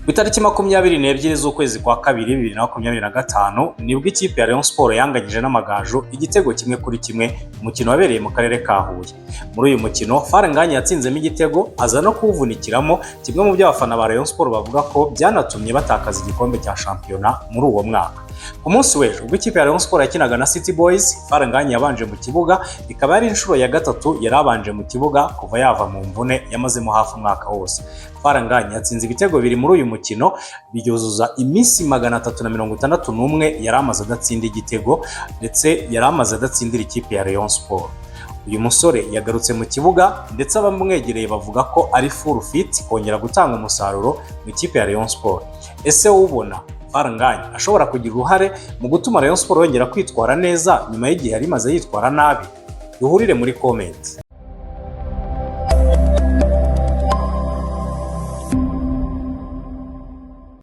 Ku itariki 22 z'ukwezi kwa kabiri 2025, nibwo ikipe ya Rayon Sports yanganyije n'Amagaju igitego 1-1, umukino wabereye mu karere ka Huye. Muri uyu mukino Fall Ngagne yatsinzemo igitego, aza no kuwuvunikiramo, kimwe mu byo abafana ba Rayon Sports bavuga ko byanatumye batakaza igikombe cya shampiyona muri uwo mwaka. Ku munsi w'ejo, ubwo ikipe ya Rayon Sports yakinaga na City Boys, Fall Ngagne yabanje mu kibuga, ikaba ari inshuro ya gatatu yari abanje mu kibuga kuva yava mu mvune yamazemo hafi umwaka wose. Fall Ngagne yatsinze ibitego bibiri muri uyu mukino, byuzuza iminsi 361 yari amaze adatsinda igitego, ndetse yari amaze adatsindira ikipe ya Rayon Sports. Uyu musore yagarutse mu kibuga, ndetse abamwegereye bavuga ko ari full fit kongera gutanga umusaruro mu ikipe ya Rayon Sports. Ese wowe ubona Fall Ngagne ashobora kugira uruhare mu gutuma Rayon Sports yongera kwitwara neza nyuma y'igihe yari imaze yitwara nabi? Duhurire muri comment.